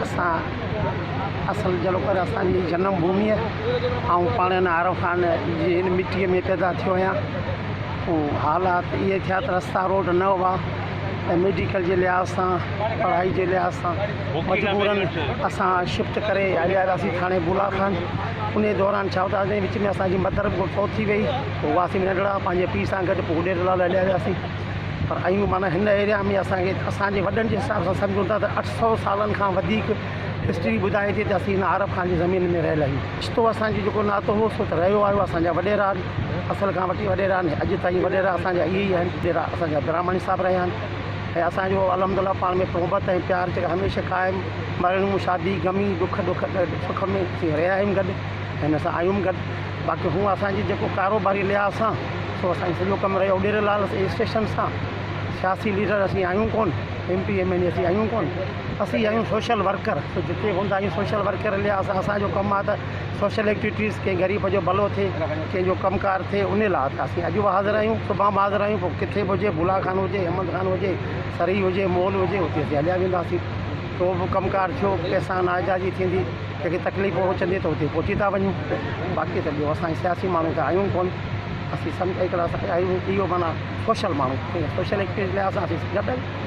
اسان اصل جهڙوڪر اسان جي جنم ڀوميء آئون پاڻ هن عارف خان جي هن مٽيء ۾ پيدا ٿيو آهيان. پوء حالات اهي ٿيا ته رستا روڊ نه هئا ۽ ميڊيڪل جي لحاظ سان پڙهائي جي لحاظ سان مجبورن اسان شفٽ ڪري هليا وياسين ٿاڻي بولا خان. انهي دوران ڇا ٿيو ته وچ ۾ اسان جي مدر به فوت ٿي وئي. پوء هئاسين ننڍڙا پنهنجي پيء سان گڏ پوء اڏيري لال هليا وياسين. پر آهيون معنيٰ هن ايريا ۾ اسان کي اسان جي وڏن جي حساب سان سمجهون ٿا ته 800 سالن کان وڌيڪ هسٽري ٻڌائي ٿي ته اسين هن عارب خان جي زمين ۾ رهيل آهيون. رشتو اسان جو جيڪو ناتو هو سو ته رهيو آيو اسان جا وڏيرا آهن اصل کان وٺي وڏيرا آهن اڄ تائين وڏيرا اسان جا اهي ئي آهن وڏيرا اسان جا براهمڻي صاحب رهيا آهن ۽ اسان جو الحمد لله پاڻ ۾ محبت ۽ پيار جيڪا هميشه قائم مرڻيون شادي غمي ڏک ڏک سک ۾ اسين رهيا آهيون گڏ ۽ هن سان آهيون گڏ باقي هونء اسان جي جيڪو ڪاروباري لحاظ سان سو اسان جو سڄو ڪم رهيو اڏيري لال اسٽيشن سان. سياسي ليڊر اسين آهيون ڪون، ايم پي ايم اين اي اسين آهيون ڪون، اسين آهيون سوشل ورڪر. سو جتي هوندا آهيون سوشل ورڪر لحاظ سان اسان جو ڪم آهي ته سوشل ايڪٽيوٽيز ڪنهن غريب جو ڀلو ٿئي، ڪنهن جو ڪم ڪار ٿئي انهي لاء ته اسين اڄ به حاضر آهيون، سڀان به حاضر آهيون پوء ڪٿي به هجي ڀولا خان هجي، احمد خان هجي، سرهي هجي، مول هجي اتي اسين هليا وينداسين. ڪو به ڪم ڪار ٿيو ڪنهن سان ناانصافي ٿيندي. ڪنهن کي تڪليف پهچندي ته اتي پهچي ٿا وڃون باقي ته ٻيو اسان سياسي ماڻهو ته آهيون ڪونه اسين سمجهه هڪڙا آهيون اهو معنيٰ سوشل ماڻهو سوشل ايڪٽيوٽي لاء اسان گڏ آهيون.